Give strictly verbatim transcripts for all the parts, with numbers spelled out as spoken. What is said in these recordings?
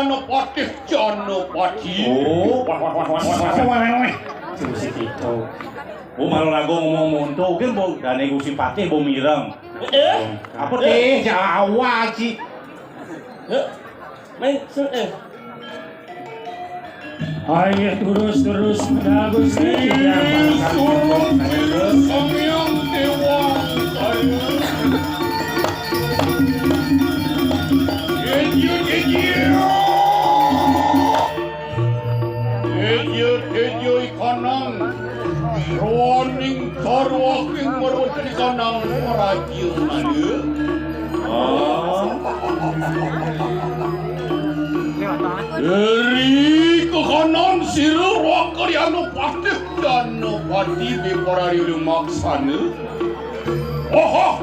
Janapatih, Janapati. Oh. Wah, wah, wah, wah, wah, wah. Gusti Tito. Oh, malah ragu ngomong monto, kan bo, dane Gusti Patih bo mireng. Eh? Apa teh Jawa sih? Eh? Main, eh. Ayo terus, terus, bagus nih. Ih, suruh Sang Hyang Dewa. Ayo. Ayo, ayo. Tejo, tejo ikanang. Roning tarwaking merwet ikanang merajung aja. Ah. Eri kekanan sira wakari anu patih dan pati beparari lumaksana. Wah,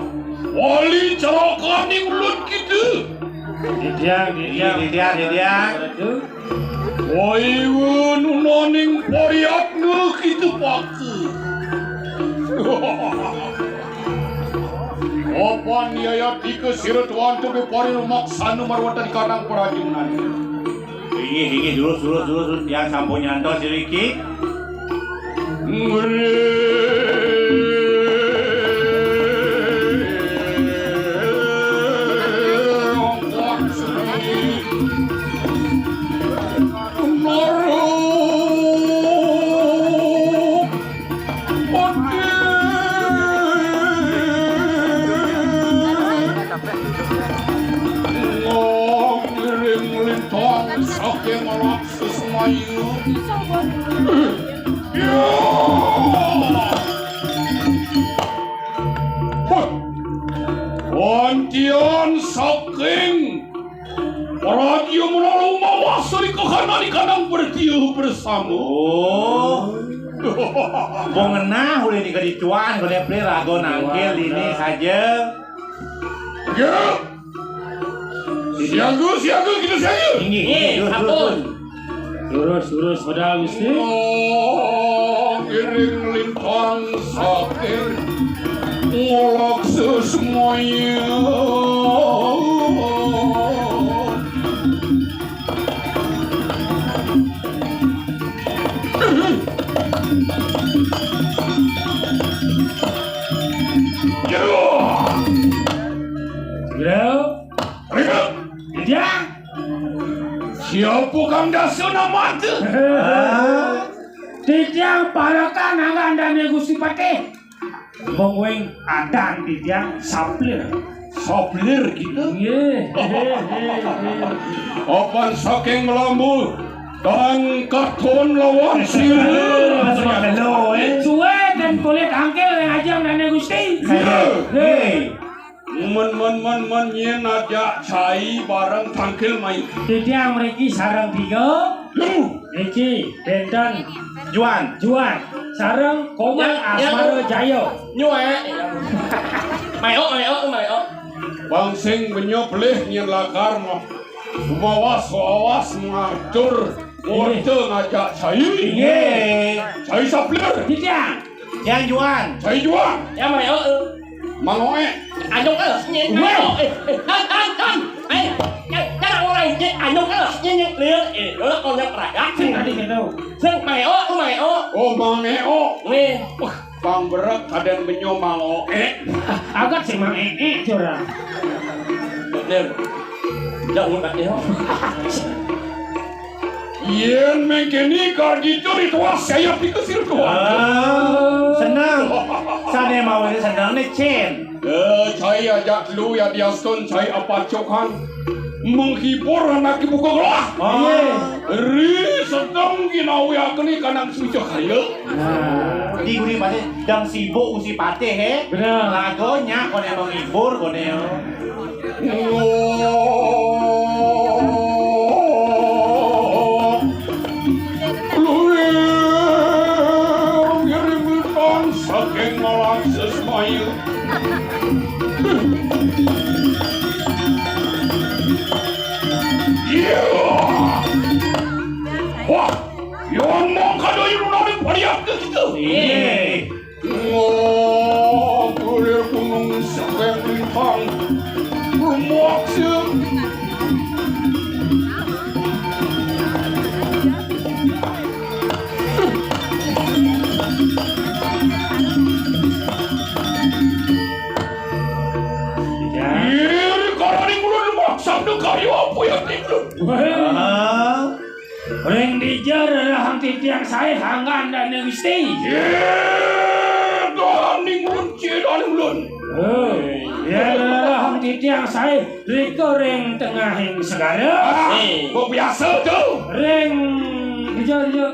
wali celakaning ulun kita. Didiang, didiang, didiang, didiang. Waiwu nunaning pariatna kita paka. Apan yayat ika sira tuan tu bepari lumaksana marwatan kanang prajunan. Inggih, inggih, durus, durus, durus, durus. Tiang sampun nyantos iriki. Ngiring lintang saking alam sesemayu. Ya! Hah! Wantian saking Raja Menara Umawas ri kahanan ikanang bertiuh bersama. Oh. Bo ngenah ulih di kadicuan, ulih pli raga nangkil dini saja. Ya. Siaga, siaga, kita siaga. Inggih, inggih, terus, terus, terus. Lurus, lurus, pada Gusti. Oh, ngiring lintang saking ngolak sesemaya. Jero. Jero. Iya. Siapa kang dasa namata? Titiang parekan anggan dane Gusti Patih. Mung wing adan titiang Saplir. Saplir kita? Nggih. Apan saking melambu dan katon lawan sira. Suwe dan kulit angkil yang ajang dane Gusti. Iya. Nggih. Men, men, men, men, nyen ajak cai bareng tangkil mai. Titiang mriki sareng tiga. Lu. Niki benten Juan. Juan. Sareng Komang Asmara Jaya. Nyuek. Mayo, mayo, mayo. Bang sing benyo pelih nyen lakar mah. Umawas, awas ngatur. Orta ngajak cai. Inggih. Cai Saplir. Titiang. Tiang Juan. Cai Juan. Ya, Mang Eo. Mang Oe. Anyong eh, nyek, Mang Eo. Eh, eh, tan, tan, tan. Eh, jangan orang nyek, anyong eh, nyek, nyek, lir. Eh, dulu kau nyek rakyat. Sing tadi gitu. Sing Mang Eo, Mang Eo. Oh, Mang Eo. Nih. Wah, Bang Berek kadang benyo Mang Oe. Agak sih Mang Ee curang. Lir. Jauh tak Eo. Yen mengkeni kardito ritual saya pikir sirtual. Ah, senang. Sane mau ini senang nih, Cin. Eh, cai ajak telu ya diaskon cai apacokan. Menghibur anak ibu kegelah. Ah. Ri sedang ginawi akeni kanang suci kaya. Nah, di guri pasti dang sibuk usi patih, he. Bener. Lagonya kone menghibur, kone. Luwih ngirim lintang saking malam sesmaya. Iya. Wah, yon mongkado irunane pariak ke kita. Iya. Kulir gunung sekeng lintang. Rumaksa. Ah. Ring dija rerehang titiang saé hanggan dané Gusti? Yé, daning ulun, cé daning ulun. Oh, yén rerehang titiang saé rika ring tengahing segara. Ah, eh, biasa to. Ring dija, dija.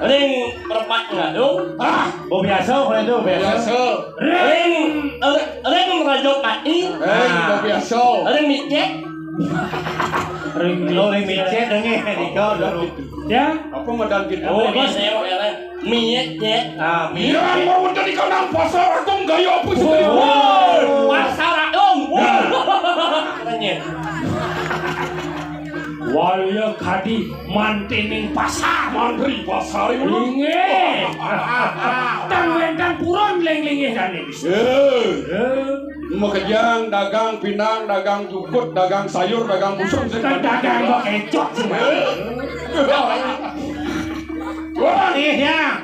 Ring Perpat Ngadung. Ah, biasa, biasa. Ring, ring, ring Raja Pai. Eh, biasa. Ring Micet. Ring, oh, ring micet, ring, eh, dika, udah. Ya. Apa madan kita? Oh, ini saya, ya, kan? Micet, ya. Ah, micet. Yang mau jadi kandang pasar atau gaya apa sih? Woi, pasar Agung. Woi. Katanya. Walia kadi mantining pasar. Mantri pasar itu. Inggih. Tang wénten purun ling-linggih dané. Eh. Eh. Makejang, dagang pinang, dagang jukut, dagang sayur, dagang busung, sing kan dagang kok kecok sih. Wah. Ih, ya.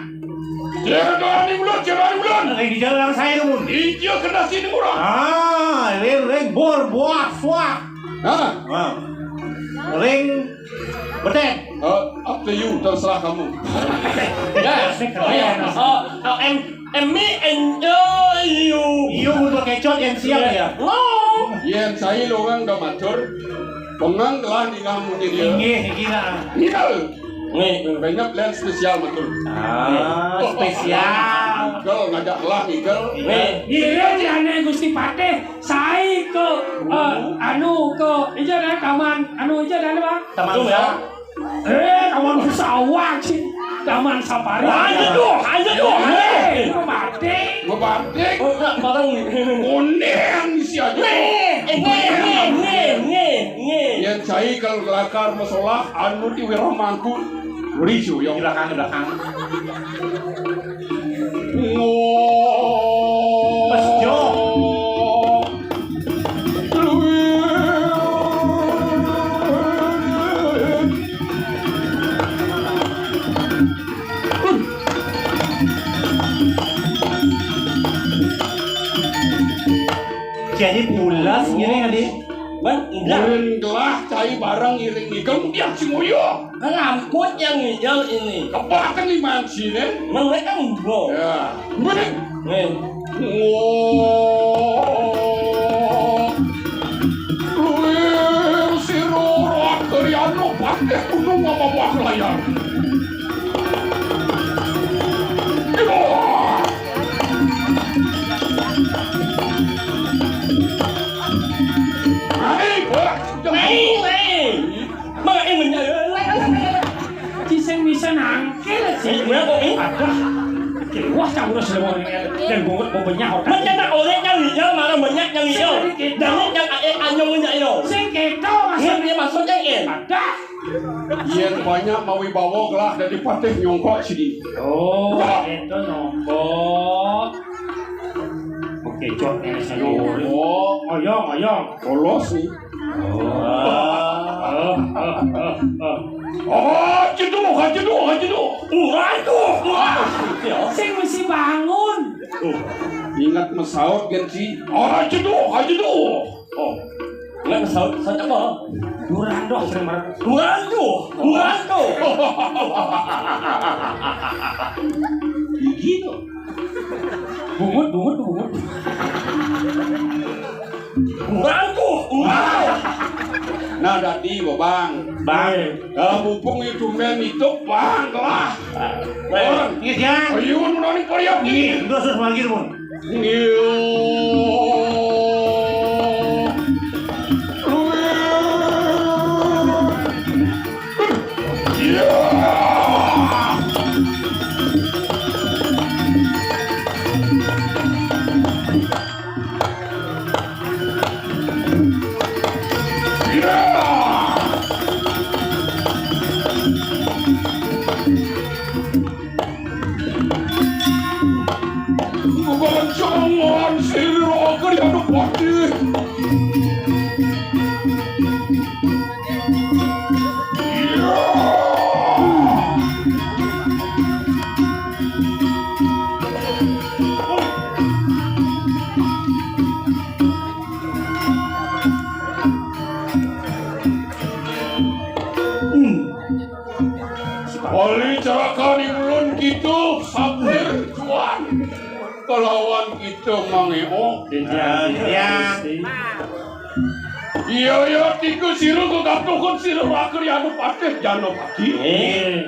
Cér doang ning ulun, cér doang ning ulun. Ring dija rerehang saé, Mun? Ija kena sini murah. Ah, ring, ring, bor, buah, suah. Hah? Ah. Ring Betén. Eh, up to you, terserah kamu. Ya, ya. Oh, oh, em, em, me enjoy you. Iya, mun kecot yang siap ya. Lo. Yén saé lo orang udah matur. Pengang gelah di kamu jadi. Inggih, iki lah. Iya. Nih, banyak lain spesial matur. Ah, spesial. Kalau ngajak gelah, Michael. Nih. Iya, jane Gusti Patih. Saé ke, eh, anu, ke, ija dah taman, anu, ija dah, Bang? Taman Sawah. Eh, taman sawah sih. Taman safari. Ayo tuh, ayo tuh, ayo. Eh, ngebatik. Ngebatik. Oh, enggak, bareng. Kuning isi aja. Nih, eh, nih, nih, nih, nih, nih. Yang cai kalau kelakar masalah, anu di Wiramangku. Risu, ya. Belakang, belakang. Mas Jo. Jadi pulas gini tadi. Bang, enggak. Ulun gelah cai bareng iring ikam, dia si nguyuh. Ngelamput yang ngijal ini. Kebatang iman sini. Mereka embo. Ya. Nih. Nih. Wah. Luwih sira ora keriano patih gunung apa buah layar. Wah. Ayo, wah. Ayo, ayo. Mangke menyang. Ci sing bisa nangkil, ci. Eh, gue kok, eh? Aduh. Wah, cang urus lemo ini. Dan bungut mau benyah, otak. Menyang nak oleh nyang iya, malah banyak nyang iya. Sing dikit. Dan nyang, eh, anyong nyang iya. Sing keto, maksudnya. Iya, maksudnya, eh. Aduh. Yén banyak mawibawa gelah dadi patih nyongkok sini. Oh, keto nyongkok. Oke, cok, ini saya. Nyongkok. Oyong, oyong. Polos nih. Oh. Oh, jeduh, jeduh, jeduh. Waduh, wah. Sing mesti bangun. Ingat mesaut kan sih. Oh, jeduh, jeduh. Oh. Enggak mesaut, saut apa? Duran doh, sing mer-, Duran tuh, Duran tuh. Gigi tuh. Bungut, bungut, bungut. Urang tuh, urang. Nah, dadi, Bang. Bang. Ya, mumpung itu men itu, Bang, lah. Bang. Iya, Jang. Ayo, nu nani pariap. Iya, terus, terus, lagi, Bang. Iya. Iya. Jangan sira kalian pati. Sapir, Tuan. Kelawan kita mangeok. Titiang, titiang. Iya, iya, tiga sira kekatuhun sira Raka Rianopatih Janapati. Eh.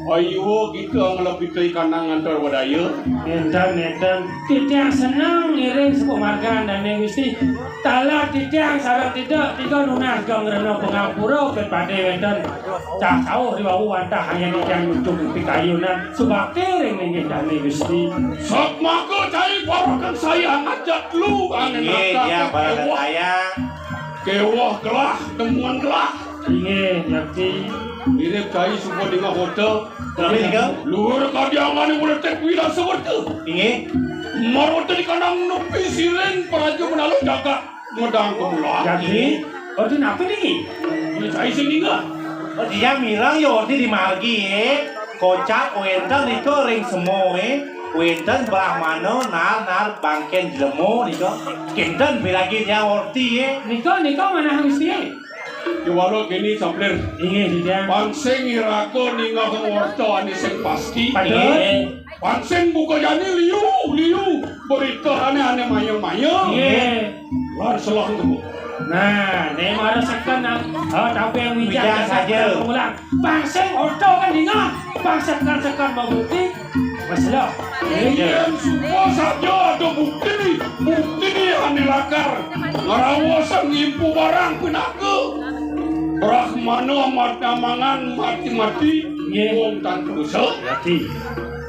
Ayo kita ngelepiti kanang antar wadaya. Enten, enten. Titiang seneng ngiring sepuh margan dane Gusti. Taler titiang sareng tiga, tiga nunas geng rena pangampura pen pade wenten. Cah sauh riwau wantah anggen titiang nyucuk pikayunan subakti ring linggih dane Gusti. Satmaka cai parakan sayang ajak lu angin. Nggih, akal tiang parakan kewah. Sayang. Kewah gelah, temuan gelah. Inggih, yakti. Mirip cai suba dingah kota. Tapi nika? Luhur kadiangane uletek wirasa werta. Inggih. Marwata di kandang nepi siring praja menalo jagat. Medang kemula. Jadi, orti napa niki? Ini cai sing ninggal. Oh, dia mirang ya orti di margi, eh. Kocap wenten nika ring semo, eh. Wenten brahmana nar nar bangken jelema nika. Kenten piragi dia orti, eh. Nika, nika manah Gusti, eh? Kewala kene, Saplir. Inggih, Didang. Pang sing iraga ninggal warta ane sing pasti. Patut. Inggih. Pang sing buka jani liu, liu. Berita ane, ane maya-maya. Nggih. Lar selah tu. Nah, ne mara seken nang. Oh, tapi yang wijang. Wijang saja. Ulang. Pang sing orta kan dingah. Pang seken-seken mabukti. Masalah. Yen suba saja ada bukti, bukti ane lakar. Ngrawos ngimpu barang pinaka. Brahmana matamangan mati-mati. Nggih. Wong tan dosa. Hati.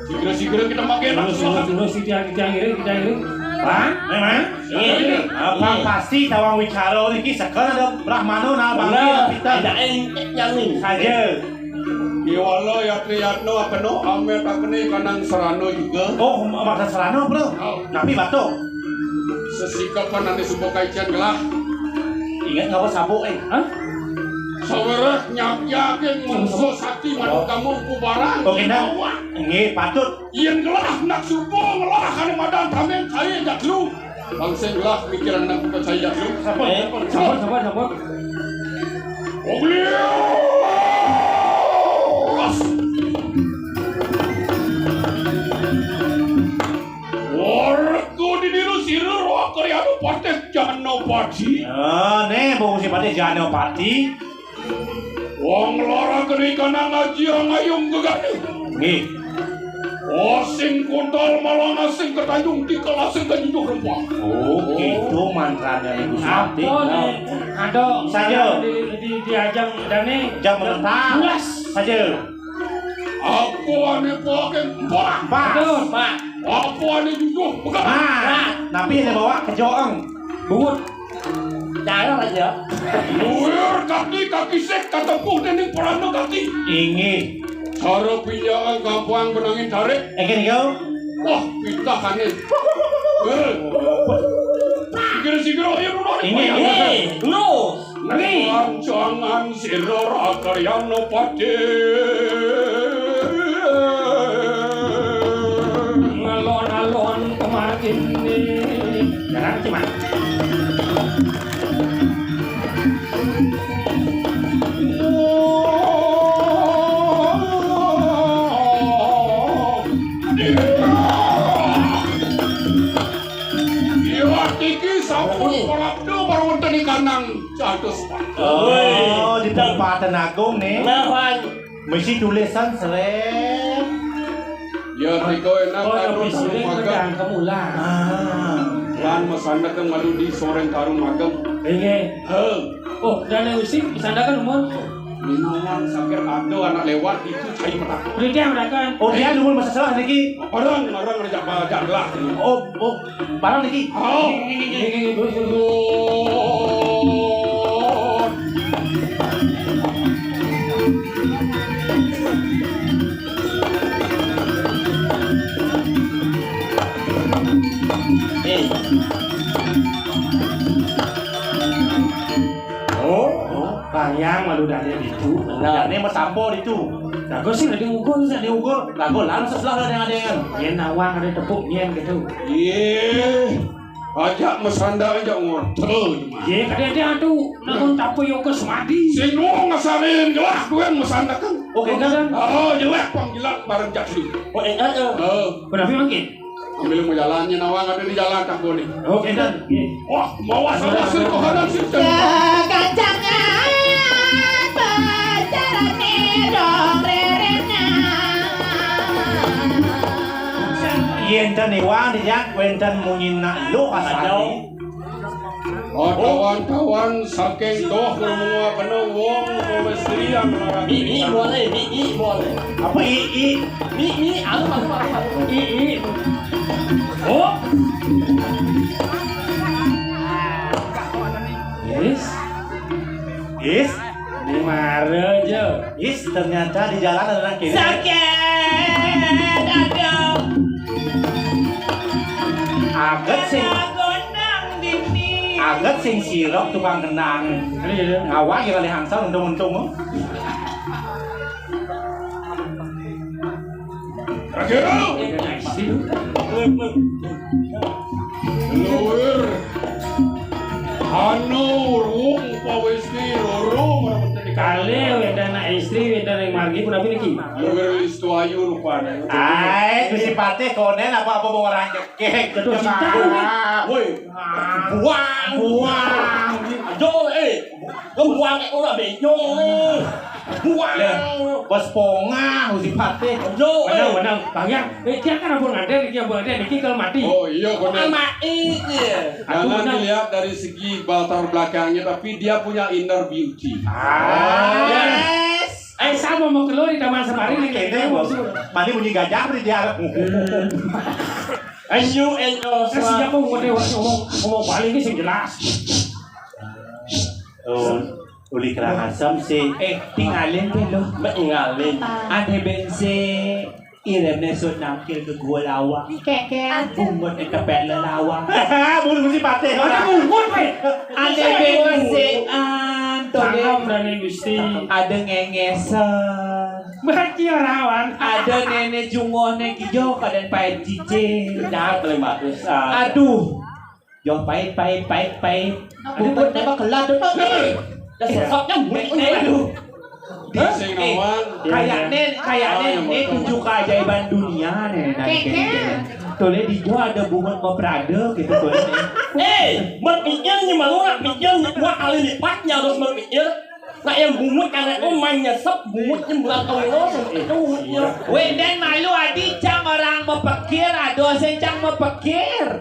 Sigra-sigra kita makan. Terus, terus, terus, titiang, titiang ngiring, titiang ngiring. Bang? Eh, Bang? Iya. Abang pasti tawang wicara niki seken ada Brahmana, nah, Bang. Nah, kita tidak enak nyanyi. Saja. Iwala Yatri Yatno akeno amet akene kanang serana juga. Oh, masa serana, Bro? Oh. Tapi batuk. Sesikapan ane suba kaician gelah. Ingat ngapa sabuk, eh? Hah? Sawereh nyakyaking mangsa sakti manuk kamu kubaran. Oke, dah. Nggih, patut. Yen gelah nak suba ngelah ane madan tameng cai jak lu. Bang sing gelah mikiran nak buka cai jak lu. Sabar, eh, sabar, sabar, sabar. Oglias. Warga diniru sira Raka Rianopatih Janapati. Ah, ne, bung si Patih Janapati. Wong lara kene kanang aji angayung gegane. Nggih. Asing kuntal malang asing ketanjung tikel asing kejujuh rempah. Oh, gitu mantrane niku Gusti. Apa nih? Ada saja. Di, di, di ajang dane. Jam menentang. Bulas. Saja. Apa ane pakai empat? Empat. Betul, Pak. Apa ane jujuh? Pegang. Nah, tapi yang bawa kejoeng. Bungut. Cara aja. Luhur kaki, kaki sik katempuh dening perana kaki. Inggih. Cara pinjangan gampang benangin tarik. Inggih, niku. Wah, pitah kanin. Eh. Sikira-sikira ayo nuno. Inggih, inggih. Lu. Ngeri. Rancangan sira Raka Rianopati. Ngalon-alon kemari ini. Jangan cuma. Iya, iki sampun prapta baru wonten ing kanang catus. Oh, di tempatan agung nih. Nah, Wan. Mesti tulisan seret. Ya, rika enak. Oh, ya, karo bisa tarung deh, magang. Pedang kemulan. Ah. Lan masanda kang malu di soreng tarung magang. Inggih. He. Oh, dan yang usik, masanda kan umur? Minuman sakit ada anak lewat itu cai metak. Udah dia merakan. Oh, dia dulu masa salah niki. Orang, orang rejak bajak lah. Oh, oh, barang niki. Oh. Niki, niki, niki, niki. Eh. Oh, oh, Kayang malu dane ditu. Bener. Dane masampo ditu. Lagu sing ada ngukur, sing ada ngukur. Lagu lan sebelah ada yang ada yang. Yen nawang ada tepuk yen gitu. Iya. Ajak masanda ajak ngortel. Iya, kadang dia atu. Namun tak apa yoga semadi. Sing wong ngasarin gelah kuwi masanda kan. Oke, kan? Oh, jelek pang jelek bareng jaksi. Oh, eh, eh, eh. Oh. Kenapa emang, Ki? Ambil mau jalannya nawang ada di jalan tak boleh. Oke, kan? Wah, mau asal asal kok ada sih. Kegancangan pacaran nih dong rerena. Yen ten iwang dijak, wen ten munyi nak lu kasar. Oh, kawan-kawan, saking doh bermua kena wong pemesrian larang. Mik, mik, boleh, mik, mik, boleh. Apa i, i? Mik, mik, anu, anu, anu, anu. I, i. Oh. Is. Is. Ini mara aja. Is, ternyata di jalan ada orang kiri. Sakit, aduh. Aget sing, gondang dini. Aget sing sirok tukang kendang. Ini ya. Ngawak ya kali hangsal untung-untung. Terakhir. Luwir. Anu, rung, pawis, rung, ora mesti dikali. Kali, wédan anak istri, wédan yang margi, pun apa niki? Luwir Listu Ayu rupane. Ai, Gusti Patih konen apa-apa mau orang jekek. Betul, cinta. Woi. Buang, buang. Yo, eh. Buang ora benyong. Buang. Pas pongah Gusti Patih. Yo, eh. Menang, menang. Bang ya, eh, dia kan ampun nganten, dia ampun nganten, niki kalau mati. Oh, iya, benar. Mati, iya. Jangan dilihat dari segi latar belakangnya, tapi dia punya inner beauty. Ah. Yes. Eh, sama mau keluar di Taman Safari nih, kayaknya, Bos. Paling bunyi gajah di dia. Ayo, ayo, terus siapa mau ngomong, ngomong, ngomong balik ini sing jelas. Oh, uli kerang asam sih. Eh, tinggalin deh lo. Mbak tinggalin. Ada bensin. Iremne sut nangkil ke gua lawang. Keke. Bungut e kepele lawang. Bungut mesti patih. Ada bungut, Pak. Ada bensean, tole. Sangam dan Gusti. Ada ngengesan. Berarti rawan. Ada nenek jungone kijo kaden pahit cicing. Jangan terima terus. Aduh. Yo, pahit, pahit, pahit, pahit. Bubutnya bakal ladon, Pak. Dah sesaknya mulut ini, aduh. Sing nawang. Kayaknya, kayaknya ini tujuh keajaiban dunia nih, nah, kayaknya. Tole di gua ada bungut mau Prada gitu, tole. Eh, buat mikirnya malu nak mikir, gua kali lipatnya harus berpikir. Nak yang bungut karena oh main nyesep, bungutnya bulan tahun lo, itu bungutnya. Wenden malu adi cang orang mau pikir, aduh saya cang mau pikir.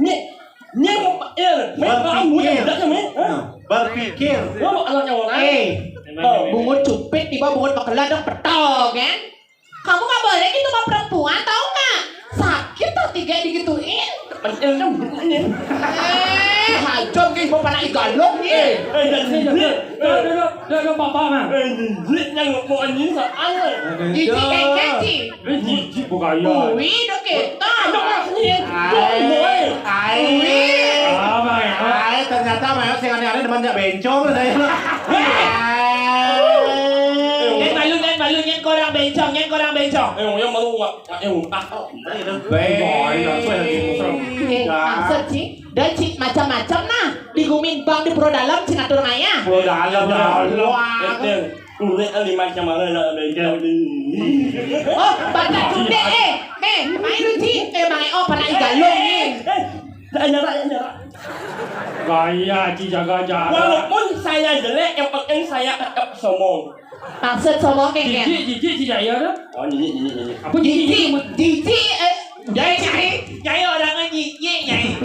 Nih, Nyem, eh, berpikir. Berpikir. Lo mau anaknya orang? Eh, bungut cupit tiba bungut pakelan dong petol, kan? Kamu nggak boleh gitu sama perempuan, tahu nggak? Sakit tuh tiga digituin. Eh, hajam kayak ibu panak igalong nih. Eh, dan ini. Duduk, duduk, duduk, papa mah. Eh, ini yang mau anjing soalnya. Iji kengkeci. Eh, jijik bukan ya. Ui, udah kita. Aduh, ah, ini. Ai, ai. Ui. Ah, Mai, ah. Ai, ternyata Mai sing aneh-aneh demen jak bencong, saya. Hei. Ai. Den malu, den malu, nyen korang bencong, nyen korang bencong. Eh, yang malu nggak? Eh, ah. Baik. Eh, maksud, Ci. Dan, Ci, macam-macam nah. Di gumin bang, di Puro Dalam, Ci, ngatur maya. Puro Dalam, ya Allah. Wah. Eh, eh. Urek lima kemana nak bengkel ni? Oh, baca cundek eh. Eh, main lu Ci. Eh, main oh, panak igalong ni. Eh, eh, jangan nyarak, jangan nyarak. Gaya Ci jaga jarak. Walaupun saya jelek, yang penting saya tetap sombong. Maksud sombong kayak jijik, jijik Ci jaya dah. Oh, jijik, jijik, jijik. Apa jijik? Jijik, jijik, eh. Nyai, nyai, nyai orangnya nyik, nyik, nyai.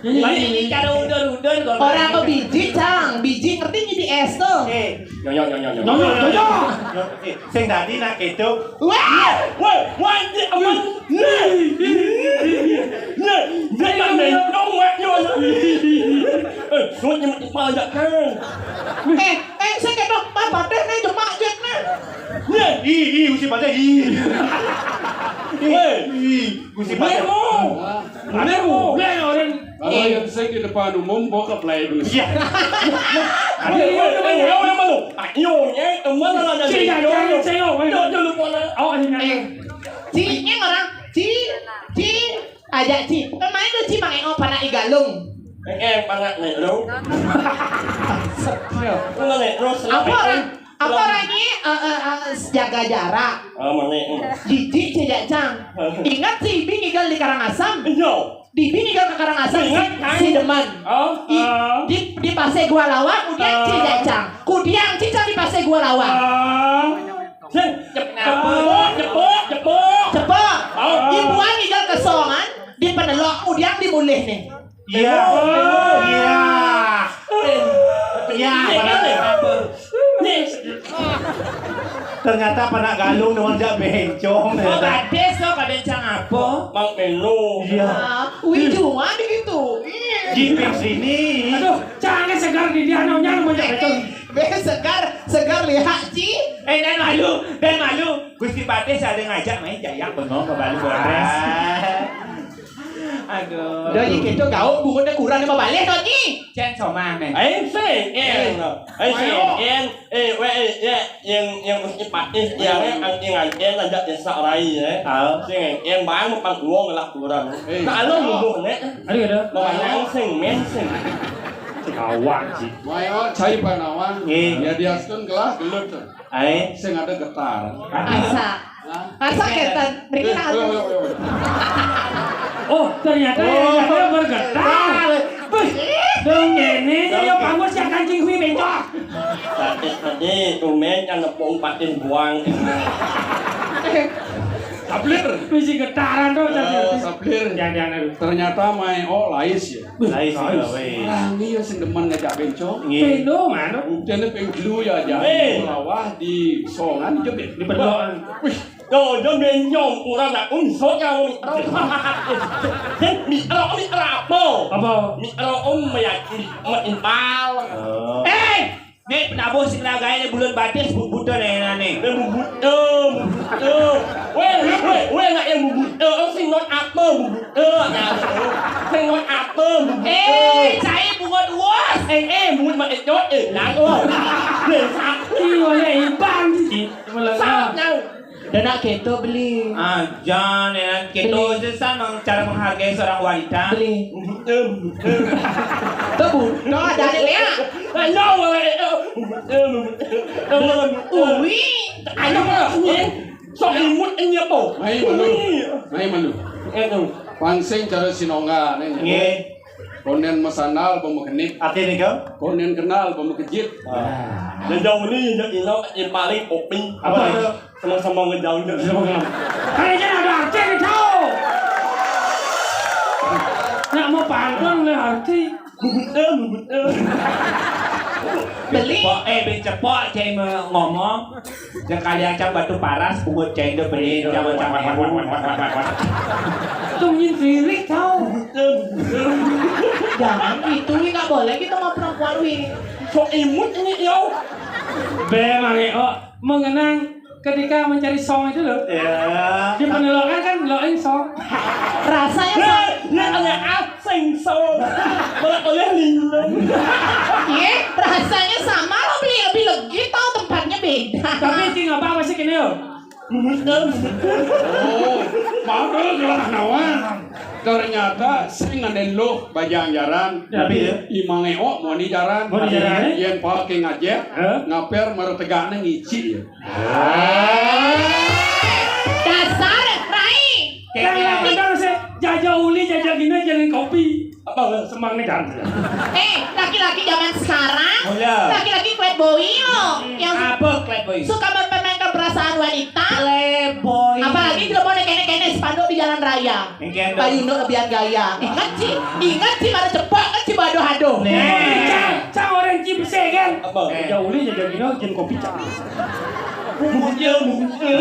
Nyai, nyai, nyai. Ini cara undur-undur kok. Orang ke biji, Cang. Biji ngerti nyidi es tuh. Eh. Nyonya, nyonya, nyonya. Nyonya, nyonya. Eh, sing tadi nak itu. Wah! Wah, wah, ini aman. Nah, nah, nah, nah, nah, nah. Eh, suruh nyemit kepala aja, kan. Eh, eh, saya kena, Pak Patih nih, cuma aja nih. Nah. Ih, ih, usi pada, ih. Weh. Ih. Gusti Patih. Nemo. Nemo. Lah, orang. Kalau yang sing di depan umum, bawa ke play dulu. Iya. Ayo, ayo, ayo, ayo, ayo, ayo. Ayo, ya, teman lah, ada. Cik, jangan, jangan, cik, oh, ayo. Jangan, jangan lupa lah. Oh, ini, ini. Eh, Ci, ini orang. Ci, Ci. Ajak Ci. Pemain lu, Ci, Mang Eo, panak igalung. Eh, eh, panak nih, lu. Lu nih, lu senang. Apa orang? Apa orangnya? Eh, eh, eh, jaga jarak. Oh, mana? Jijik cek cang. Ingat si Ibi ngigel di Karangasem. Iya. Di Ibi ngigel ke Karangasem. Ingat, si Deman. Oh, di, di, di Pasir Gua Lawang, kudiang cek cang. Kudiang cek cang di Pasir Gua Lawang. Sing, cepuk, cepuk, cepuk. Cepuk. Oh. Ibuan ngigel ke Songan, di Penelok, kudiang di Mulih nih. Iya. Iya. Iya, ternyata panak galung dengan jak bencong. Oh, gadis lo, kabencang apa? Mang Melo. Iya. Wih, cuma begitu. Jiping sini. Aduh, jangan segar di dia, nanya lu mau jak bencong. Be segar, segar lihat, Ci. Eh, dan malu, dan malu. Gusti Patih saling ngajak main jayak bengong ke Bali Bores. Aduh. Dah, Nyi, kita gaul, bungut dah kurang lima balih dah, Nyi. Cen somah, men. Aing sing, en. Aing sing, en. Eh, weh, eh, ya, yang, yang mesti patih, yang, eh, anting-anting, ajak desa rai, eh. Sing, en, bang, makan uang lah kurang. Kalau nuduh, nek. Aduh, ada. Memang sing, men, sing. Kawan, sih. Mayo, cai panawan. Ya, diaskeun gelah, gelut. Ai. Sing ada getar. Asa. Asa keten. Mriki nak. Oh, ternyata yang bergetar. Wih, dong ini dia pangus ya kancing hui bencok. Tadi, tadi tumben kan nepung patin buang. Saplir. Misi getaran tuh tadi. Saplir. Jangan-jangan. Ternyata mai oh lais ya. Lais juga, weh. Rangi ya sing demen ngajak bencong. Nggih. Peno, man. Buktinya ping gelu ya aja. Lawah di Songan juga di Pedokan. Wih, yo, yo bencong kurang nak unsur ya, mi ro. Mi ro, mi ro apa? Apa? Mi ro, um, ya, mi, mi impal. Eh, nih penabuh sing lagae bulan batis bubuta nih, nih. Eh, bubuta, bubuta. Weh, weh, weh, nak yang bubuta, oh, sing not apa bubuta? Sing not apa bubuta? Eh, cai bunga dua. Eh, eh, bunga mak ejot, eh, nak, oh. Sakti oleh ibang. Sap, nyau. Dan nak keto beli. Aja nih, keto sih, cara menghargai seorang wanita. Beli. Tuh, Bu. Tuh, ada nih, Lea. Ayo, weh. Ui. Ayo, weh. Sok imut ini apa? Mai malu. Mai malu. Pangsing cara sinongga nih. Nggih. Konden mesandal bau mekenit. Arti nih, Kang? Konden kenal bau mekejit. Jauh ini, jauh ini, yang paling kopi. Apa? Sama-sama ngejauh. Kayaknya ada arti nih, tahu. Nak mau pantun nih arti. Bubut eh, bubut eh. Beli. Cepok, eh, beli cepok, cai mau ngomong. Sekali aja batu paras, bungut cai itu beli, jangan sampai. Tuh nyin sirik kau. Jangan gitu, Wi, nggak boleh gitu sama perempuan, Wi. Sok imut ini, yo. Be, Mang Eo, mengenang ketika mencari song itu loh. Ya. Di Penelokan kan lo song. Rasanya sama. Nah, nah, ada asing song. Malah oleh lilin. Iya, rasanya sama lo beli lebih legit tau tempatnya beda. Tapi cing apa masih kini yo? Oh, maka gelah nawan. Ternyata sing ngandén luh bajang jaran. Tapi ya. Imang Eo moni jaran. Moni jaran, eh? Yén paké ngajak, hah? Ngaper meretegakna ngici ya. Dasar Rai. Kayak yang benar sih, jaja uli, jaja gini, jajan kopi. Apa semang nih kan? Eh, laki-laki zaman sekarang, oh, ya. Laki-laki kuat boy loh. Yang apa, Playboy? Suka mempermainkan perasaan wanita. Playboy. Apalagi kalau mau kene-kene spanduk di jalan raya. Yang kene. Payu nduk lebihan gaya. Ingat sih, ingat sih pada cepat kan si badoh aduh. Nih. Eh, cang, cang orang Cipse kan? Apa? Eh. Jauh nih jadi gini, jin kopi cang. Bubutnya, bubutnya.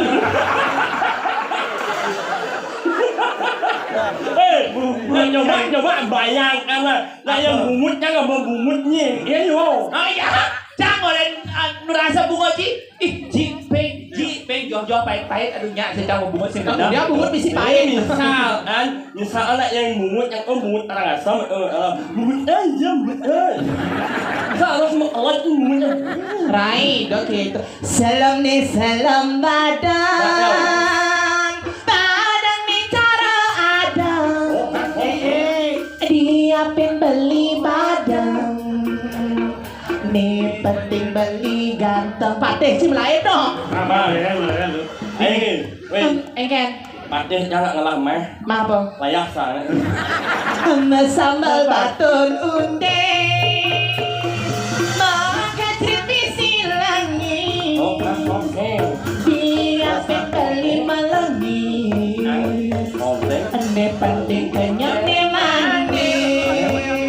Eh, nah, coba, coba bayangkan lah. Nah, yang bungutnya nggak mau bungutnya. Iya, yo. Oh iya, cang orang ah, ngerasa bungut sih. Ih, jipeng, jipeng, joh-joh pahit-pahit, aduh nyak, saya cang bungut sih. Dia bungut bisi pahit. Misal kan, misal anak yang bungut, yang oh bungut orang asam, eh, eh, bungut aja, bungut aja. Misal orang semua alat tuh bungutnya. Rai, dok itu. Salam nih, salam badang. Badang nih cara adang. Eh, eh. Diapin beli badang. Ini penting beli ganteng. Patih sih melayu dong. Apa ya, melayu lu? Ayo, weh. Enggak. Patih jangan ngelah meh. Mah apa? Layah sana. Sama sambal batun unde. Maka tipi silangi. Oh, nah, oke. Dia pembeli malangi. Oke. Ini penting kenyang nih mandi.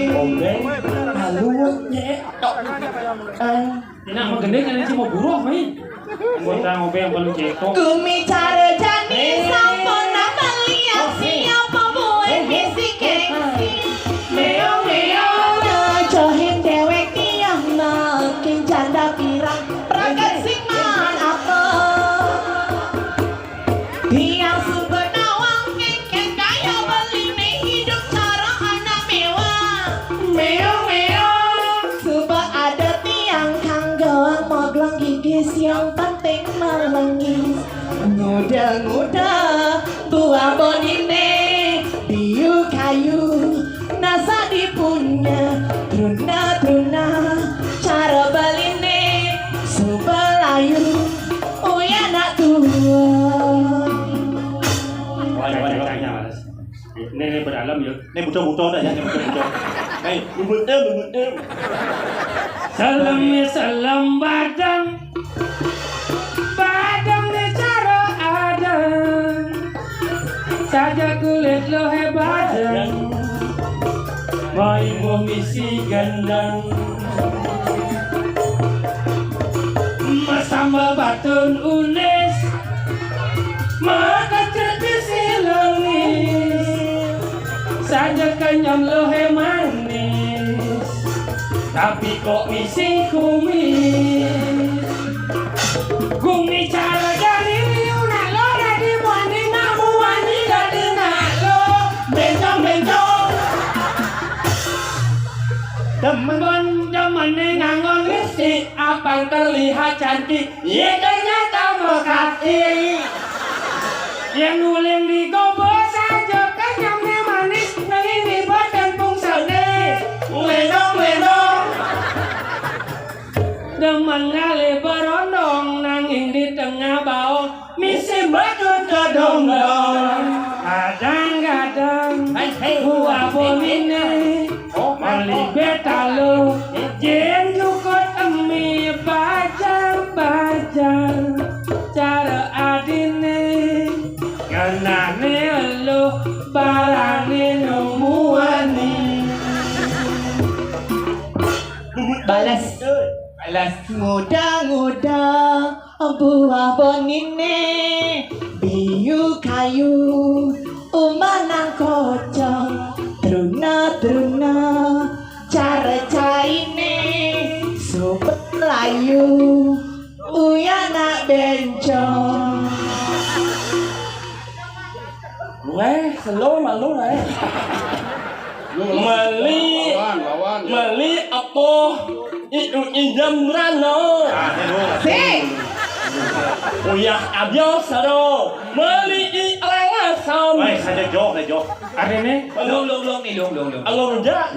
Oke. Lalu, ya. Tok. Enak mah gendeng kan sih mau buruh, Mai. Anggota ngopi yang paling cetok. Gumi cara jani sampun nambah liat siapa buat misi gengsi. Meo, meo. Johin dewek tiang makin janda pirang. Ragat sing man apa? Tiang suka nawang ngengken kaya beli nih hidup cara anak mewah. Meo, meo. Suka ada tiang kanggoang moglong gigis yang penting melengis. Nguda-nguda buah bonine biu kayu nasa dipunya truna-truna cara beline subelayu. Uya nak tua. Wah, wah, wah, wah. Ini, ini berdalam ya. Ini buta-buta dah ya, ini buta-buta. Hei, bubut em, bubut em. Salam ya, salam badang. Badang ni cara adang. Saja kulit lo he badang. Mai bumi si gandang. Masamba batun unis. Maka cerita si langis. Saja kenyam lo he manis. Tapi kok misi kumis. Gumi cara dari liu nak lo dari muani nak muani dari nak lo. Bencong, bencong. Demen. Bon demen ni ngangon lipstick, apang terlihat cantik. Ye ternyata mekati. Yang nuling digobo saja kenyamnya manis. Nang ini badan pungsane. Lenong, lenong. Demen ngalih berondong nanging di tengah baong misi badut kedondong. Kadang-kadang buah bonine meli betalo jen jukut emi bajang-bajang cara adine ngenane eluh barane nemuani. Balas. Balas. Nguda-nguda buah bonine biu kayu umanang kocok truna-truna cara caine super layu uyana bencong. Weh, selo malu, weh. Meli, lawan, lawan. Meli apa itu injam rano. Sing. Uyah abyo sero. Meli i lengasam. Weh, saja jok, saja jok. Artine? Long, long, long nih, long, long, long. Alor aja.